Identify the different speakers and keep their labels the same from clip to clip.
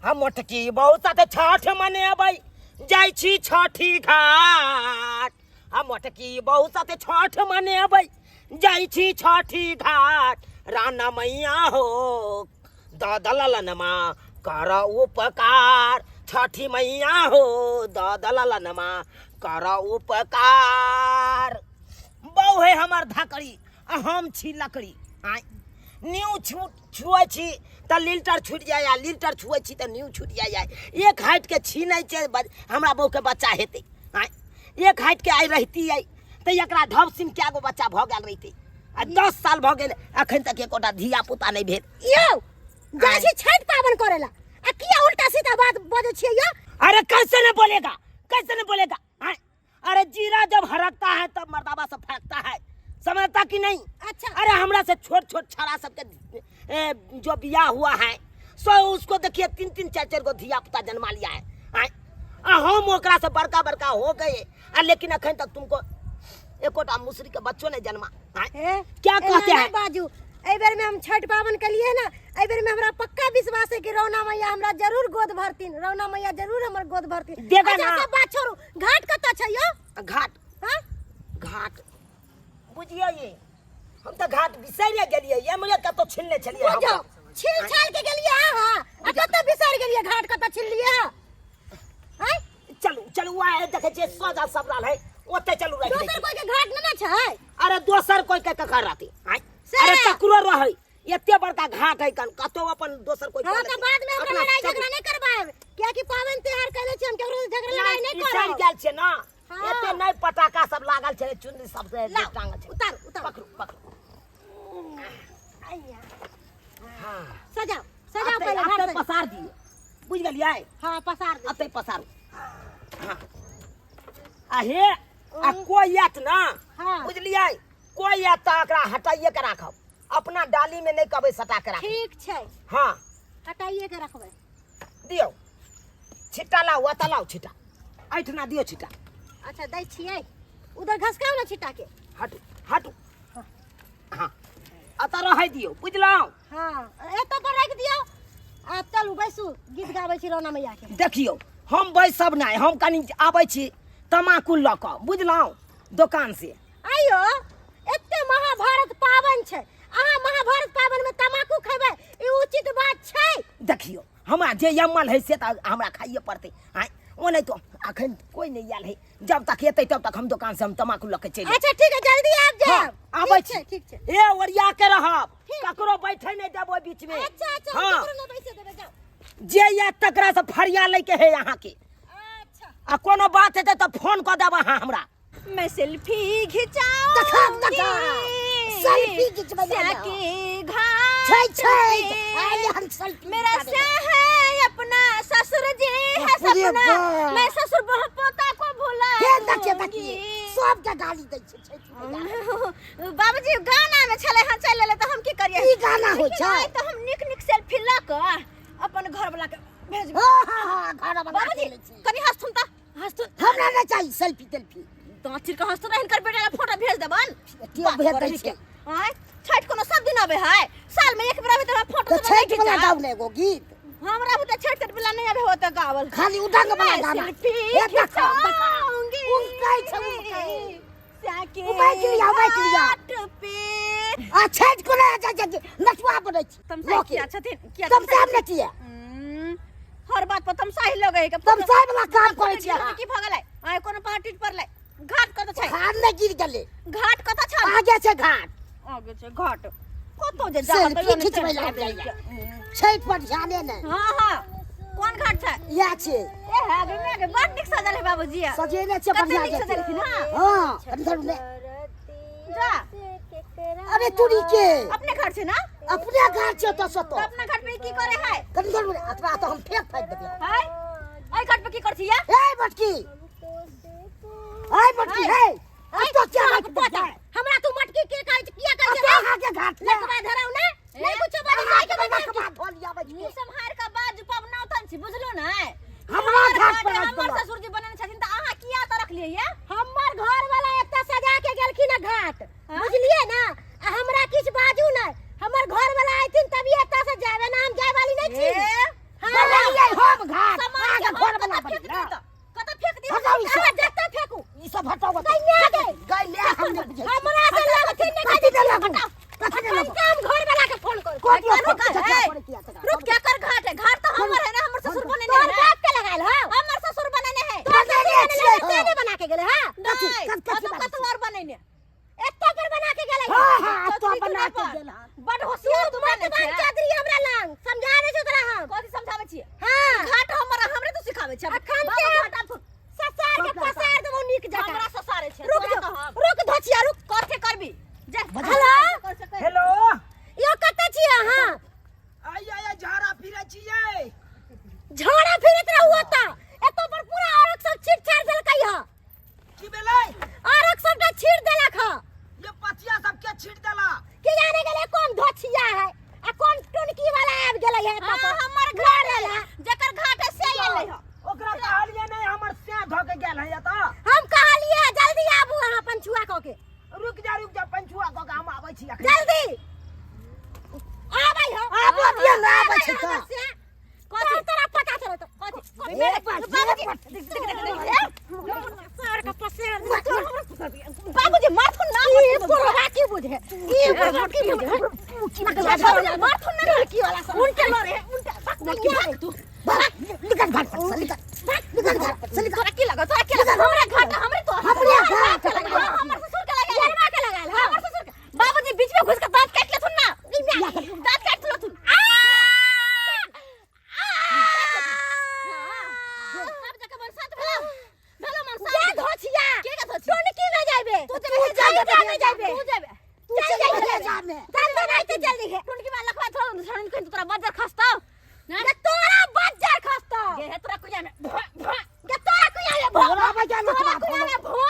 Speaker 1: हम मोटकी बहु साथे छठ मनेबै जाइ छी छठी घाट। हम मोटकी बहु साथे छठ मनेबै जाइ छी छठी घाट। राना मैया हो ददललनमा कर उपकार, छठी मैया हो ददललनमा कर उपकार। बहु है हमर धकड़ी आ हम छी लकड़ी। आँय न्यू छुए छी तऽ लील्टर छूटि जाइए, लील्टर छुए छी तऽ न्यू छूटि जाइए। एक हाइटके छी नहि छै, हमरा बहुके बच्चा हेतै। आँय एक हाइटके आइ रहिती तऽ एकरा ढब सिन कए गो बच्चा भऽ गेल रहितै। आ 10 साल भऽ गेल अखन तक एकोटा धिया पुता नहि भेल।
Speaker 2: यौ जाइ छी छठि पाबनि करै ला आ किया उल्टा सीधा बात बजै छियै यौ?
Speaker 1: अरे कैसे नहीं बोलेगा, कैसे नहीं बोलेगा? आँय अरे जीरा जब हरकता है तब मर्दाबा सब फड़कता है, समझता कि नहीं?
Speaker 2: अच्छा।
Speaker 1: अरे हमरा से छोट छोट छड़ा सबके जो बियाह हुआ है सो उसको देखिए 3-3 4-4 गो धिया पुता जन्मा लिया है। आँय आ हम ओकरा से बड़का बड़का हो गए आ लेकिन अखन तक तुमको एकोटा मुसरी के बच्चो नहीं जन्मा। आँय?
Speaker 2: ए,
Speaker 1: क्या
Speaker 2: एना
Speaker 1: कहते
Speaker 2: नहीं
Speaker 1: हैं?
Speaker 2: बाजू, एहि बेर में हम छठ पावन के लिए ना, एहि बेर में हमरा पक्का विश्वास है कि रौना मैया हमरा जरूर गोद भरतीन, रौना मैया जरूर हमर गोद भरतीन।
Speaker 1: देगा
Speaker 2: अच्छा,
Speaker 1: ना।
Speaker 2: सब बात छोड़ू, घाट कतऽ छै यौ?
Speaker 1: घाट?
Speaker 2: हाँ?
Speaker 1: घाट बुझियो ये हम तऽ घाट बिसरि गेलियै, ये मुझे कतौ छिलने छलियै हम।
Speaker 2: बुझो, छिल छाल के गेलियै अहाँ, आ कतऽ बिसरि गेलियै घाट कतऽ छिललियै अहाँ? आँय?
Speaker 1: चलू चलू, वएह देखै छियै सजल सबरल है, ओतै चलू राखि दै
Speaker 2: दोसर
Speaker 1: छी।
Speaker 2: कोई के घाट नहि ने छै?
Speaker 1: अरे दोसर कोई के ककर रहतै? आँय?
Speaker 2: से।
Speaker 1: अरे ककरो रहै, एते बड़का घाट है कन कतौ अपन दोसर कोई
Speaker 2: हाँ,
Speaker 1: कऽ
Speaker 2: तऽ
Speaker 1: लेतै।
Speaker 2: बाद में हमरा
Speaker 1: अपना
Speaker 2: लड़ाई
Speaker 1: चलू।
Speaker 2: झगड़ा नहीं करवाएब, कियाकि पाबनि तिहार कैले छी, हम केकरो से झगड़ा लड़ाई नहीं
Speaker 1: बिसरि
Speaker 2: करब।
Speaker 1: गेल छै ना।
Speaker 2: हाँ।
Speaker 1: एते नहि पटाखा सब लागल छै, चुनरी सब से
Speaker 2: लाउ,
Speaker 1: टांगल छै।
Speaker 2: उतारू, उतारू।
Speaker 1: पकड़ू पकड़ू।
Speaker 2: आइया।
Speaker 1: हाँ।
Speaker 2: सजाओ, सजाओ
Speaker 1: अतै,
Speaker 2: पहिले घाट
Speaker 1: अतै
Speaker 2: सजाओ।
Speaker 1: पसार दियौ, बुझि गेलियै?
Speaker 2: हाँ, पसार दियौ।
Speaker 1: अतै पसारू। हाँ। आ हे, आ कोई आयत ना,
Speaker 2: हाँ।
Speaker 1: बुझलियै? कोई आयत तऽ एकरा हटाइए के राखब, अपना डाली में नहीं कहबै सटा के राखब।
Speaker 2: ठीक छै।
Speaker 1: हाँ।
Speaker 2: हटाइए के रखबै।
Speaker 1: दियौ छिट्टा लाउ, ओतऽ लाउ छिट्टा, एहिठिना दियौ छिट्टा।
Speaker 2: अच्छा दै छियै, उधर घसकाउ ने छिट्टा के।
Speaker 1: हटू हटू। हाँ एतऽ रहै दियौ, बुझलहुँ?
Speaker 2: हाँ एतऽ पर राखि दियौ। आ चलू बैसू, गीत गाबै छी रौना मैया के।
Speaker 1: देखियौ हम बैसब नहि, हम कनि आबै छी तमाकुल लऽ कऽ, बुझलहुँ, दोकान से।
Speaker 2: आइयो एते महाभारत पाबनि छै, अहाँ महाभारत पाबनि में तमाकू खेबै, ई उचित बात छै?
Speaker 1: देखियौ हमरा जे यमल है से तऽ हमरा खाइए पड़तै। आँय ओ नहि तो अखन कोई नहीं आयल है, जब तक एतै तब तक हम दोकान से हम तमाकू लऽ के चलि
Speaker 2: अच्छा ठीक है, जल्दी आबि जायब।
Speaker 1: हाँ, आबै
Speaker 2: ठीक छै,
Speaker 1: छी।
Speaker 2: ठीक छै।
Speaker 1: ए ओरिया के रहब,
Speaker 2: ठीक।
Speaker 1: ककरो बैठे नहीं देब ओहि बीच में।
Speaker 2: अच्छा अच्छा,
Speaker 1: हाँ।
Speaker 2: ककरो नहि बैसे देबै, जाउ।
Speaker 1: जे या तकरा से फरिया लै के है अहाँ के।
Speaker 2: अच्छा।
Speaker 1: आ कोनो बात हेतै तऽ फोन कऽ देब अहाँ हमरा।
Speaker 3: मैं सेल्फी घिचाऊंगी।
Speaker 2: देखा, देखा। सेल्फी घिचबै लए
Speaker 3: श्याके घाट
Speaker 2: छै, छै।
Speaker 3: पे।
Speaker 2: आइ हम सेल्फी
Speaker 3: मेरा
Speaker 2: घिचाबै लए।
Speaker 3: श्या है अपना ससुर जी है
Speaker 2: बाप रे
Speaker 3: सपना।
Speaker 2: बाप।
Speaker 3: मैं ससुर बहू पोता को भुला
Speaker 2: हे देखिए,
Speaker 3: दूंगी।
Speaker 2: देखिए। सबके गाली दै छै, छठि मैया।
Speaker 3: बाबूजी गाना में छले हन चल लेले त हम की करिए?
Speaker 2: ई गाना होइ
Speaker 3: लेकिन
Speaker 2: छै?
Speaker 3: आइ त हम निक निक सेल्फी ल क अपन घर वाला के भेजबै।
Speaker 2: हाँ, हाँ, हाँ, घर वाला
Speaker 3: बाबूजी,
Speaker 2: के लै छी।
Speaker 3: कनी हंसथुन त, हंसथुन।
Speaker 2: हमरा नहि चाही सेल्फी तेल्फी।
Speaker 3: दाँत चीर के हंसथुन, हिनकर बेटा ला फोटो भेज देबन।
Speaker 2: के भेज दै छै?
Speaker 3: आँय, छठि कोनो सब दिन आबै है, साल में एक बेर आबै त हमरा फोटो
Speaker 2: तऽ
Speaker 3: सब नहि
Speaker 2: छठि वाला
Speaker 3: घिचाउ।
Speaker 2: गाउ ने एगो गीत।
Speaker 3: हमरा बुते छठि तठ वाला नहि आबै होत गावल।
Speaker 2: खाली उडंग वाला
Speaker 3: मैं
Speaker 2: गाना।
Speaker 3: सेल्फी
Speaker 2: हे देखो, देखो।
Speaker 3: खिंचाऊंगी।
Speaker 2: उमकै छै, उमकै।
Speaker 3: श्याके
Speaker 2: उमैक लिया, उमैक लिया।
Speaker 3: घाट पे।
Speaker 2: आ छठि कोना जा जा जा नचुआ बनै छी।
Speaker 3: तमसाइ
Speaker 2: लोके।
Speaker 3: किया छथिन? किया
Speaker 2: तमसाइ
Speaker 3: तमसाइ
Speaker 2: ने किया?
Speaker 3: हर बात पर तमसाइ लगै है के
Speaker 2: तमसाइ वाला काम करै छी अहाँ।
Speaker 3: की भऽ गेलै? आइ कोनो पहाड़ टूटि पड़लै। घाट कतऽ छै?
Speaker 2: घाट नहि गिर गेलै।
Speaker 3: घाट कतऽ छल?
Speaker 2: आगे छै घाट।
Speaker 3: आगे छै घाट। कतौ जे जा
Speaker 2: सेल्फी
Speaker 3: तैयो नहि
Speaker 2: खिचबै लए
Speaker 3: चढ़ि
Speaker 2: आबि जाइए।
Speaker 3: हम्म।
Speaker 2: छठि पर ध्याने नहि।
Speaker 3: हाँ हाँ कोन घाट छै?
Speaker 2: इएह छै।
Speaker 3: ए है आगे में आगे बड़ नीक सजल है बाबूजी।
Speaker 2: सजेने छै
Speaker 3: कते
Speaker 2: बढ़िया
Speaker 3: नीक
Speaker 2: जकाँ।
Speaker 3: सजेलखिन हँ।
Speaker 2: हाँ, कनि धरू ने।
Speaker 3: जा।
Speaker 2: अरे तुरी के।
Speaker 3: अपने घर छै ना?
Speaker 2: अपने घर छै ओतऽ से
Speaker 3: तऽ अपना घर पे की करे है?
Speaker 2: कनि धरू ने, अतबा तऽ हम फेंक फाकि देबै।
Speaker 3: है? एहि घाट पे की कर छी या?
Speaker 2: ए मटकी। ए मटकी, हे। अतऽ क्या हमरा राखि पोता, देबै? हमरा तू मटकी के कहै छै, किया कहै छै?
Speaker 3: अतऽ
Speaker 2: अहाँके घाट ले। लकवा धराउ ने? नहीं कुछो बाजू,
Speaker 3: अहाँ
Speaker 2: जाय के
Speaker 3: के
Speaker 2: बना
Speaker 3: लकवा
Speaker 2: के।
Speaker 3: धऽ लिया बच के। सम्हार के बाजू, पबनौतन छी, बुझलौ ने?
Speaker 2: हमरा
Speaker 3: हमर
Speaker 2: घाट पर
Speaker 3: घर
Speaker 2: राखि
Speaker 3: हमर
Speaker 2: देलक।
Speaker 3: ससुर जी बनेने छथिन तऽ अहाँ किया तऽ रखलियै ये?
Speaker 2: हमर घर वाला एतऽ सजा के गेलखिन हँ घाट,
Speaker 3: हाँ?
Speaker 2: बुझलियै ना? आ हमरा किछु बाजू नहि, हमर घर वाला अयथिन तभी एतऽ से जायब, एना हम जाय वाली नहि छी।
Speaker 3: ए?
Speaker 2: हाँ।
Speaker 1: बनेलियै
Speaker 3: छै।
Speaker 2: अखन
Speaker 3: बाबूजी,
Speaker 2: के
Speaker 3: हटा थुन।
Speaker 2: ससार के पसार देबो नीक जकाँ।
Speaker 3: हमरा ससारे छै।
Speaker 2: रुक
Speaker 3: तोरा
Speaker 2: जो,
Speaker 3: तऽ हम।
Speaker 2: रुक धोचिया रुक।
Speaker 3: कथी करबी? जा।
Speaker 2: हेलो?
Speaker 1: हेलो।
Speaker 2: यो कतऽ छियै अहाँ?
Speaker 1: आइ आइ झाड़ा फिरै छियै।
Speaker 2: झाड़ा फिरैत रहू ओतऽ। एतऽ पर पूरा औरत सब छीट छाड़ देलकै हँ।
Speaker 1: की भेलै?
Speaker 2: औरत सबटा छीट देलक हँ।
Speaker 1: ये पथिया सब के छीट देला?
Speaker 2: के जाने गेलै कोन धोछिया है आ कोन टुनकी वाला आबि गेलै है एतऽ
Speaker 3: हाँ,
Speaker 2: पर।
Speaker 3: हमर
Speaker 2: घर
Speaker 3: घाट
Speaker 2: एला।
Speaker 3: जकर घाट है से एलै हँ।
Speaker 1: ओकरा कहलियै नहि हमर सैं धऽ के गेल है एतऽ।
Speaker 2: हम कहलियै जल्दी आबू अहाँ पंचुआ कऽ के।
Speaker 1: रुक जा रुक जा, पंचुआ कऽ के हम आबै छी अखन।
Speaker 2: जल्दी आबै हो।
Speaker 1: आबऽ दिअ ने, आबै छी तऽ।
Speaker 2: कथी तोरा पता चलत?
Speaker 3: कथी?
Speaker 2: ए,
Speaker 3: बाबूजी, देख, देख, देख, देख।
Speaker 2: सर के पसेर।
Speaker 3: बाबूजी, मारथुन ना।
Speaker 2: ई बुढ़वा की बुझे, ई बुढ़वा की बुझे?
Speaker 3: बाबूजी, मारथुन ना।
Speaker 2: लड़की वाला सब
Speaker 3: उनके लड़े उनके। भाग भाग तू।
Speaker 1: निकल घर पर से, निकल निकल घर पर से निकल।
Speaker 3: तोरा की लगल? तोरा की लगल? हमरा घाट हमरे तो
Speaker 2: हमरे घाट
Speaker 3: के लगल। हाँ, हमर ससुर के लगल।
Speaker 2: यरवा के लगल। हाँ।
Speaker 3: हमर ससुर के। बाबूजी बीच में घुस के दांत काट लेथुन ना, दांत काट लेथुन। सब जगह मन शांत भेलो भेलो मन
Speaker 2: जा
Speaker 3: शांत।
Speaker 2: धोछिया।
Speaker 3: के के धोछिया?
Speaker 2: टोनकी में जाइबे।
Speaker 3: तू जेबे,
Speaker 2: जल्दी जामे जाइबे।
Speaker 3: तू जेबे।
Speaker 2: तू चल जाइबे जामे चल तो नहीं तो जल्दी है।
Speaker 3: टुनकी में लखवा थोड़ा छड़न के तोरा बज्जर खसतौ ना।
Speaker 2: गे तोरा बज्जर खसतौ।
Speaker 3: गे हे तोरा कुइया में भो भो।
Speaker 2: गे तोरा कुइया में भो।
Speaker 1: तोरा बज्जर मत
Speaker 2: तोरा
Speaker 1: मार,
Speaker 2: कुइया में भो।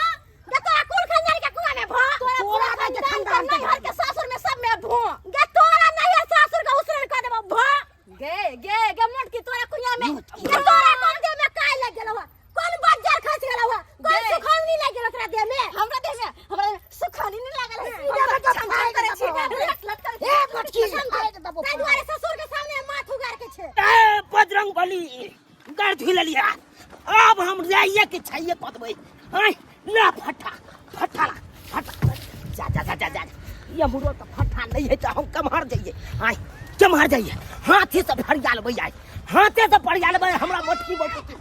Speaker 2: गे तोरा कुल खानदान के कुइया में भो।
Speaker 3: तोरा
Speaker 1: तोरा
Speaker 3: पूरा
Speaker 1: बज्जर
Speaker 3: खानदान
Speaker 1: खानदान
Speaker 3: के
Speaker 1: के।
Speaker 3: नैहर के सासुर में सब में भो।
Speaker 2: गे तोरा नैहर सासुर के उसरन कर देबो भो।
Speaker 3: गे गे गे मोटकी, तोरा कुइया में।
Speaker 2: गे तोरा कोन देह में काय लग गेलौ हँ? कोन बज्जर खस गेलौ हँ? कोन
Speaker 3: गे।
Speaker 2: सुखौनी लग गेलौ तोरा देह में?
Speaker 3: हमरा देह में, हमरा सुखानी नहीं लागल है।
Speaker 2: ई
Speaker 3: हम
Speaker 2: देह में
Speaker 3: तो छन छन करै छी,
Speaker 2: देबो।
Speaker 3: लट लट करै छी।
Speaker 1: ए मोटकी,
Speaker 2: ताहि दुआरे ससुर के सामने माथ उगार के छै।
Speaker 1: ए बजरंग बली, गाड़ धुइ लेलियै। अब हम जाइए के छैये कऽ देबै। आँय ला फट्टा फट्टा ला फट्टा। जा जा जा जा जा, ये मुरो तऽ फट्टा नहीं है तऽ हम कमहर जाइए। आँय कमहर जाइए, हाथे से फरिया लेबै आइ, हाथे से फरिया लेबै हमरा मोटकी मोटकी।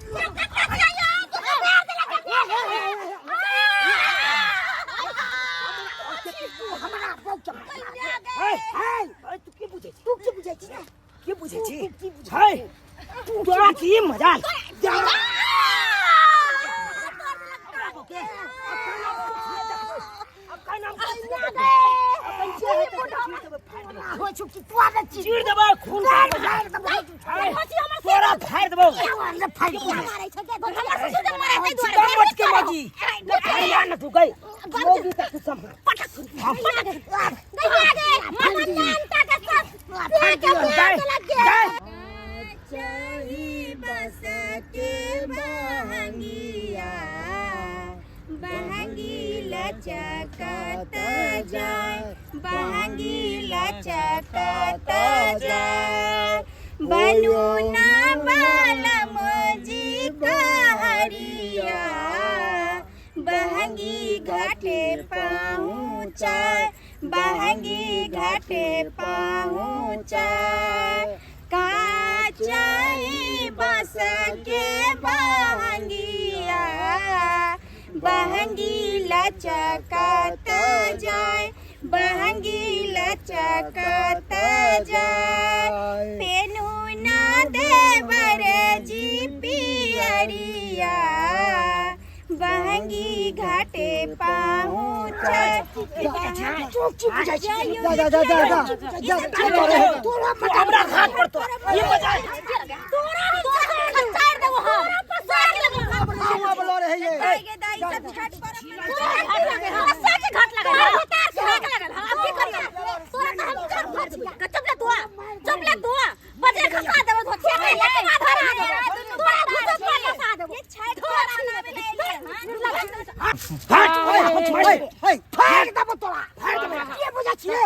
Speaker 1: हमरा बहुत तू की बुझै छी?
Speaker 2: तू की बुझै छी?
Speaker 1: की बुझै छी? है तोरा की मजाल? चीर देबै खून, तोरा फाड़ि देबौ।
Speaker 2: मारै छै गे।
Speaker 3: हमर ससुर के मारै ताहि दुआरे।
Speaker 1: मोटके मौगी फरिया न तू गई मौगी तक तू सम्हार।
Speaker 4: चाही बस के बहंगिया, बहंगी लचकत जाय, बहंगी लचकत जाय। बनू ना बालम जी कहरिया, बहंगी घाटे पहुँचाय, बहंगी घाटे पहुँचाय। काचाई बस के बहंगिया, बहंगी लचकत जाय, बहंगी लचकत जाय। पेनु ना देवर जी पियरिया, बहंगी घाटे पहुँचाय।
Speaker 5: जा जा जा जा जा जा,
Speaker 1: हमरा घाट पर तो ये मजा
Speaker 3: तोरा खसार देबो हम। तोरा की लगल?
Speaker 5: बोलो रहे ये।
Speaker 3: हमरा सच घाट लगल है। घाट लगल है। अब की करिए? तोरा तऽ हम चुप चुप ले दुआ, चुप ले दुआ। बजे खसा देबो धोतिया के लेके धरा देबो। तोरा घुसत पर खसा देबो।
Speaker 1: घाट ओए
Speaker 5: हे हे,
Speaker 1: फाड़ देबो तोरा, फाड़ देबो।
Speaker 2: की बुझै छियै?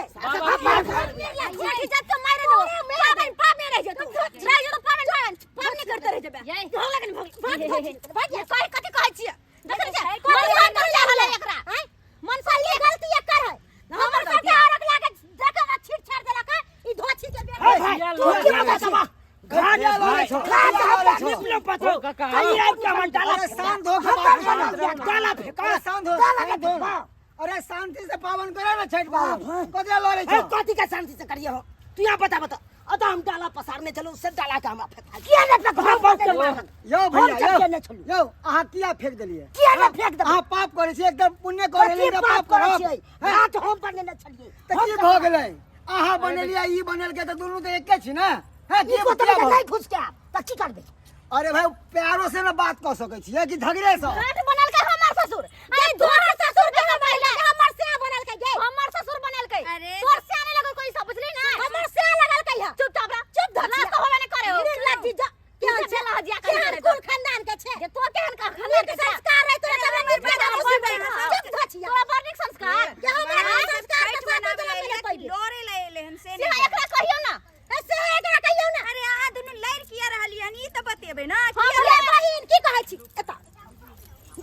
Speaker 3: झूठी जात के मारे देबो। पाबनि पाबनि रहि जेतौ, रहि जेतौ पाबनि पाबनि पाबनि करते रहि जेबे। भग लगन भग भाग भाग भाग। कहि कथि कहै छियै? देखै छियै मनसा कर लागल है एकरा। मनसा
Speaker 2: ये गलती एकर है। हमर सबके औरत लाके देख के छीट छाड़ देलक है। ई धोछी के बेटा।
Speaker 1: तू की मजा छबा घाट घाट निपलो पथो कहीं आब के मन डाला।
Speaker 5: अरे शांत हो के बात करो।
Speaker 1: डाला फेंका।
Speaker 5: अरे शांत हो, शांत हो। अरे शांति से पावन करो ना छठ पावन, कथी लड़े
Speaker 1: ए
Speaker 5: छो?
Speaker 1: कथी के शांति से करिए हो? तू यहाँ बता बता। अतः हम डाला पसारने चलो, उससे डाला के हमरा फेंका
Speaker 2: किया ने फेंकबो? बहुत मारल।
Speaker 5: यौ
Speaker 2: हम
Speaker 5: भैया यौ
Speaker 2: चपकेने छलहुँ।
Speaker 5: यौ अहाँ किया फेंक देलियै?
Speaker 2: किया ने फेंक देबै?
Speaker 5: अहाँ पाप करै छी, एकदम पुण्य करै
Speaker 2: कथी
Speaker 5: छी,
Speaker 2: पाप करै
Speaker 5: करब।
Speaker 2: छियै?
Speaker 5: हैं?
Speaker 2: घाट हम बनेने छलियै।
Speaker 5: तऽ
Speaker 2: हम
Speaker 5: की भऽ गेलै? अहाँ बनेलियै, ई बनेलकै, तऽ दुनू तऽ एके छी ने? हैं,
Speaker 2: ई
Speaker 5: की
Speaker 2: को
Speaker 5: किया
Speaker 2: तऽ
Speaker 5: भऽ
Speaker 2: नहि घुसकायब तऽ की करबै?
Speaker 5: अरे भाई, प्यारो से ना बात कऽ सकै छियै कि झगड़े से?
Speaker 3: घाट बनलकै हमर ससुर। अरे तोहर ससुर के बनलकै,
Speaker 2: हमर से बनलकै गे।
Speaker 3: हमर ससुर बनलकै।
Speaker 4: अरे
Speaker 3: तोर से आने लगल कोई सब, बुझली ना?
Speaker 2: हमर से लगलकै है।
Speaker 3: चुपचाप रह।
Speaker 2: चुप धर।
Speaker 3: नाश तो होबे ने करे हो।
Speaker 2: निर्लज्ज जा।
Speaker 3: केहन छै लहजिया करी
Speaker 2: केहन
Speaker 3: करे
Speaker 2: कुल खानदान के छै?
Speaker 3: जे तो केहन का खानदान
Speaker 2: नीक
Speaker 3: के छै?
Speaker 2: संस्कार रहे तोरा
Speaker 3: अरे
Speaker 2: तऽ
Speaker 3: हमर
Speaker 2: नीक
Speaker 3: बेटा
Speaker 2: बेटा
Speaker 3: बड़
Speaker 2: बड़
Speaker 3: नीक
Speaker 2: चुप धर छियै।
Speaker 3: तोरा बड़ नीक संस्कार।
Speaker 2: जे हमरा नीक संस्कार के
Speaker 4: छठि
Speaker 2: साथ
Speaker 4: मनाबै
Speaker 2: तोरा
Speaker 4: लए
Speaker 2: पहिले पैबे।
Speaker 4: लड़े लए एलै हन से
Speaker 3: से
Speaker 4: नहि।
Speaker 3: एकरा कहियो ना।
Speaker 2: ए, से एकरा कहियौ ना।
Speaker 4: अरे अहाँ दुनू लड़ि किया रहलियै हन, ई तऽ बतेबै ने।
Speaker 2: हम रे बहिन की कहै छी, एतऽ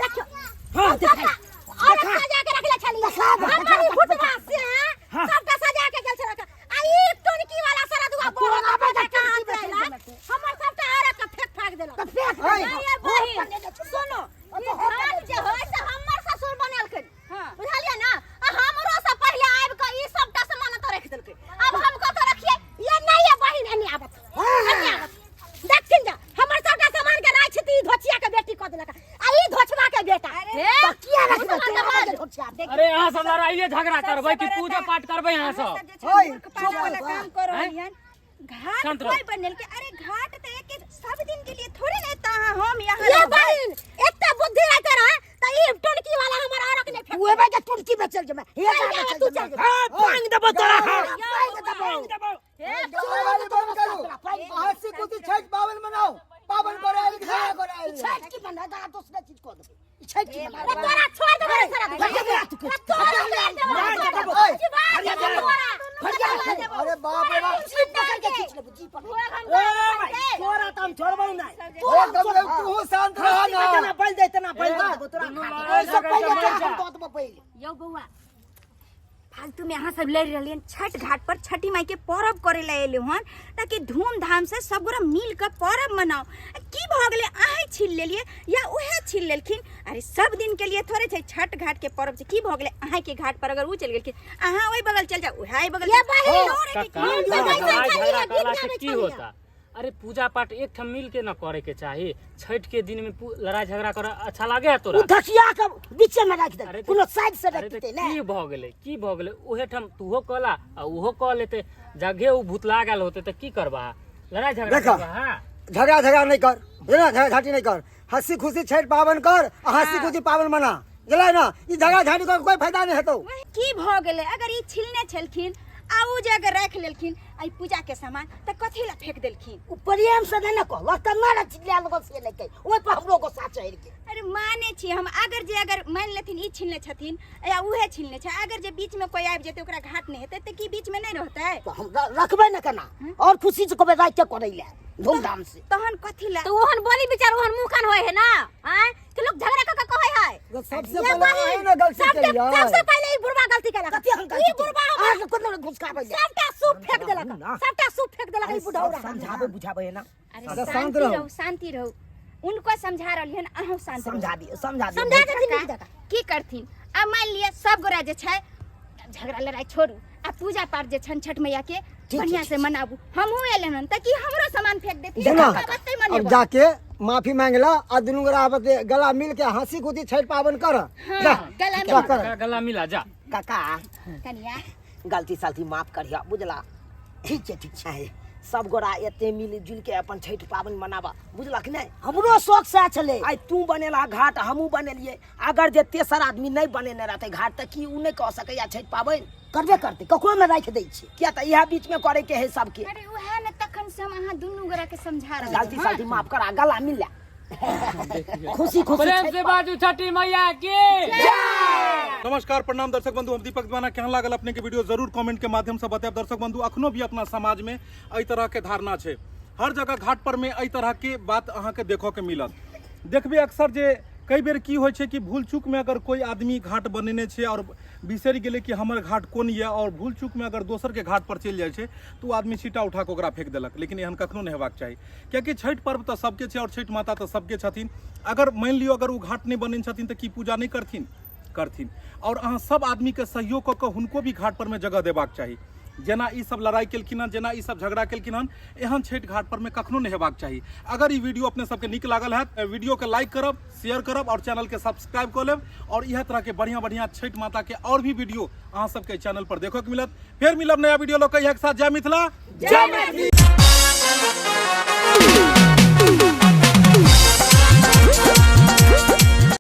Speaker 2: देखियौ।
Speaker 1: हाँ, देखा।
Speaker 2: और सजा के रखले छलियै हमर ई भुटवा से।
Speaker 1: हाँ।
Speaker 2: सबटा सजा के गेल छलक आ ई टोनकी वाला सारा दुआ
Speaker 1: तोरा
Speaker 2: बोरा
Speaker 1: बेटा
Speaker 2: के
Speaker 1: टोनकी
Speaker 2: हाथ
Speaker 1: बेचल
Speaker 2: देलक।
Speaker 1: देलक।
Speaker 2: हमर सबटा औरत के फेंक फाक देलक।
Speaker 1: तऽ फेंक
Speaker 5: है।
Speaker 1: देलक।
Speaker 3: ये बहिन सुनो, ई घाट जे होय से हमर ससुर बनेलखिन।
Speaker 4: हाँ।
Speaker 3: बुझलियै ना? आ हमरो से पहिले आबि के ई सबटा सामान एतऽ राखि देलकै। अब हम कतऽ रखियै?
Speaker 2: ये नहीं है बहिन, एनी आबत, एनी आबत। देखथिन जा हमर सबटा सामान के राखि ई धोचिया के बेटी कऽ देलक आ ई धोचवा के बेटा।
Speaker 3: हे,
Speaker 2: तऽ किया रखबै
Speaker 3: सामान
Speaker 2: तोरा
Speaker 3: के
Speaker 2: बजे धोचिया?
Speaker 6: अरे अहाँ सब लड़ाइए झगड़ा
Speaker 4: सबसे
Speaker 6: करबै कि
Speaker 4: बड़ा
Speaker 6: पूजा
Speaker 4: तऽ
Speaker 6: पाठ करबै अहाँ
Speaker 4: अहाँ
Speaker 6: सब?
Speaker 4: सब जे छै
Speaker 5: ओइ,
Speaker 4: मूर्ख पागल वाला काम कर रहलियै हन। घाट
Speaker 6: शांत रहो।
Speaker 4: कोई बनेलकै? अरे घाट तऽ एक एक सब दिन के लिए थोड़े ने एतऽ अहाँ हम यहाँ
Speaker 2: ये
Speaker 4: रहबै।
Speaker 2: बहिन एते बुद्धि रहते रहे तऽ ई टोनकी वाला हमर औरक नहि फेंक।
Speaker 1: उहे बेटा टुनकी बेचल जमे हे।
Speaker 2: चल जा, तू चल जा।
Speaker 1: हां, पांग देबो तोरा। हां,
Speaker 5: पांग
Speaker 1: देबो, देबो।
Speaker 5: वाली बंद करू। हंसी खुशी छठि पाबनि मनाउ। पाबनि करे आयल कि झगड़ा करे आयल?
Speaker 1: छठ की बना दा, दोसरा चीज कऽ देबै। ई छठ की बना
Speaker 2: अरे तोरा छोड़ देबो रे सारा।
Speaker 1: भैया, भैया, तू
Speaker 2: अरे तोरा छोड़ देबो रे
Speaker 1: मार
Speaker 2: सारा।
Speaker 1: देबो।
Speaker 5: ओए,
Speaker 2: जीवा देबो तोरा।
Speaker 1: भैया,
Speaker 5: अरे बाप रे बाप।
Speaker 1: जीप पकड़ के खींच लेबो, जीप पकड़। ए भाई, तोरा तऽ हम छोड़बौ नहि।
Speaker 5: ओ कम से कम तू शांत रह ना।
Speaker 1: जेना बैल दे तेना बैल दऽ देबो तोरा। ओहिसँ पहिले तोरा हम दऽ देबो बैल।
Speaker 4: यौ बौआ, फालतू में अहाँ सब लड़ि रहलियै। छठ घाट पर छठी माई के पर्व करे ला एलहुँ हन ताकि धूमधाम से सब गोरा मिल के पर्व मनाओ। आ की भऽ गेलै, अहीं छीन लेलियै या उएह छीन लेलखिन? अरे सब दिन के लिए थोड़े छै, छठ घाट के पर्व छै। की भऽ गेलै अहाँके घाट पर अगर ओ चलि गेलखिन, अहाँ ओहि बगल चलि जाउ, उएह एहि बगल
Speaker 2: ये
Speaker 4: चलि
Speaker 2: बहिन,
Speaker 4: जाउ। लड़े के
Speaker 6: काका,
Speaker 4: की?
Speaker 2: हम तऽ
Speaker 6: लड़ाई
Speaker 2: बैसल
Speaker 6: झगड़ा
Speaker 2: छलियै, गीत
Speaker 6: करला से
Speaker 2: गाबै
Speaker 6: की
Speaker 2: छलियै।
Speaker 6: होता? अरे पूजा पाठ एक ठाम मिल के न करे के चाही। छठ के दिन में लड़ाई झगड़ा कर अच्छा लागे है तोरा?
Speaker 1: ओ धकिया के बीचे में राखि
Speaker 6: अरे
Speaker 1: दे,
Speaker 6: तऽ-
Speaker 1: कोनो साइड से
Speaker 6: अरे
Speaker 1: रखते
Speaker 6: तऽ
Speaker 1: ने।
Speaker 6: की भऽ गेलै, की भऽ गेलै? उहे ठाम तूहो कहला आ उहो कह लेते, जगे उ भूतला गेल होते तऽ की करबा? लड़ाई झगड़ा
Speaker 5: देखा।
Speaker 6: करबा? हाँ?
Speaker 5: झगड़ा झगड़ा नहीं कर, बुझला? झगड़ा झाटी नहीं कर, हंसी खुशी छठि पाबनि कर आ हंसी खुशी पाबनि मना, बुझलै ना? ई झगड़ा झाटी कर कोई फायदा नहीं हेतौ।
Speaker 4: की भऽ गेलै अगर ई छिलने छलखिन आ ओ जे अगर राखि लेलखिन एहि पूजा के सामान, तऽ कथी लए फेंक देलखिन?
Speaker 1: ओ प्रेम से नहि ने कहलक तऽ नहि चिल्ला लगल, से नहि कहि ओहि पर हमरो गुस्सा चढ़ि गेल।
Speaker 4: अरे माने छी हम, अगर जे अगर मानि लेथिन ई छिलने छथिन या उहे छिलने छै, अगर जे बीच में कोई आबि जेतै, ओकरा घाट नहि हेतै, तऽ की बीच में नहि रहतै?
Speaker 1: तऽ हम रखबै ने केना और खुशी से कहबै राखि के करै लए धूमधाम से।
Speaker 4: तहन कथी लए
Speaker 3: तो ओहन बोली विचार ओहन मुँह कान होय है ना? आँय कि लोग झगड़ा कऽ के कहै है।
Speaker 5: सबसे
Speaker 2: ये
Speaker 5: पहले अहीं
Speaker 2: बहिन
Speaker 5: ने गलती
Speaker 2: सबके
Speaker 5: केलियै।
Speaker 2: सबसे पहिले ई बुढ़वा गलती केलक।
Speaker 1: कथी हम गलती
Speaker 2: ई बुढ़वा हमर
Speaker 1: अहाँके कोनो घुसकाबै लए
Speaker 2: सबटा सूप फेंक देलक।
Speaker 1: ना।
Speaker 2: सबटा सूप फेंक देलक ई बुढ़ौरा।
Speaker 1: समझाबै बुझाबै है ना।
Speaker 4: अरे
Speaker 5: अच्छा, शांत
Speaker 4: शांति
Speaker 5: रहू।
Speaker 4: रहू, शांति रहू। उनको समझा रहलियै हन, अहूँ शांत रहू।
Speaker 1: समझा दियौ, समझा दियौ।
Speaker 2: समझा देथिन नीक
Speaker 4: काका,
Speaker 2: जकाँ।
Speaker 4: की करथिन? आ मानि लिअ सब गोरा जे छै झगड़ा लड़ाई छोड़ू आ पूजा पाठ जे छनि छठ मैया के बढ़िया से मनाबू। हमहूँ एले हन तऽ की हमरो सामान फेंक देथिन?
Speaker 5: सुना,
Speaker 4: हम बत्ते
Speaker 5: अब
Speaker 4: मनेबै।
Speaker 5: जाके माफी मांगला आ दुनू गोरा आपस में गला मिल के हंसी खुशी छठि पाबनि कर। जा।
Speaker 4: गला
Speaker 5: जा
Speaker 4: मिल।
Speaker 5: कर।
Speaker 6: काका, गला मिला जा।
Speaker 1: काका।
Speaker 4: कनिया।
Speaker 1: गलती सलती माफ करिह, बुझला? ठीक छै, ठीक छै। सब गोरा एते मिल जुल के अपन छठि पाबनि मनाबा, बुझलक नहि?
Speaker 2: हमरो शौक सएह छलै।
Speaker 1: आइ तू बनेला घाट, हमहूँ बनेलियै। अगर जे तेसर आदमी नहि बनेने रहतै घाट तऽ की ओ नहि कऽ सकैया छठि पाबनि?
Speaker 2: करबे करतै, ककरो ने राखि दै छै।
Speaker 1: किया तऽ इएह बीचमे करैके है सबके।
Speaker 4: अरे उएह ने तखन से हम अहाँ दुनू गोरा के समझा रहल।
Speaker 1: गलती सलती माफ करा, गला मिल ले, खुशी खुशी
Speaker 6: प्रेम
Speaker 1: छठि
Speaker 6: से बाजू छठी मैया की।
Speaker 7: नमस्कार, प्रणाम दर्शक बंधु, हम दीपक दीवाना। केहन लागल अपने के वीडियो जरूर कमेंट के माध्यम से बतायब। दर्शक बंधु, अखनो भी अपना समाज में एहि तरह के धारणा छै। हर जगह घाट पर में एहि तरह के बात अहाँ के देखऽ के मिलत। देखबे अक्सर जे कई बेर की होइ छै कि भूल चूक में अगर कोई आदमी घाट बनेने छै और बिसरि गेलै कि हमर घाट कोन यऽ, और भूल चूक में अगर दोसर के घाट पर चलि जाइ छै तऽ ओ आदमी सीटा उठा कऽ ओकरा फेंक देलक। लेकिन एहन कखनो नहि हेबाक चाही, कियाकि छठि पर्व तऽ सबके छै और छठि माता तऽ सबके छथिन। अगर मानि लियौ अगर ओ घाट नहि बनेने छथिन तऽ की पूजा नहि करथिन? करथिन। और अहाँ सब आदमीके सहयोग कऽ कऽ हुनको भी घाट पर में जगह देबाक चाही। जेना ई सब लड़ाइ केलखिन हन, जेना ई सब झगड़ा केलखिन हन, एहन छठि घाट पर में कखनो नहि हेबाक चाही। अगर ई वीडियो अपने सबके नीक लागल हैत, वीडियो के लाइक करब, शेयर करब और चैनल के सब्सक्राइब कऽ लेब और इएह तरह के बढ़िया बढ़िया छठि माता के और भी वीडियो अहाँ सबके चैनल पर देखऽ के मिलत। फेर मिलब नया वीडियो लऽ के, इएह के साथ जय मिथिला,
Speaker 1: जय मैथिली।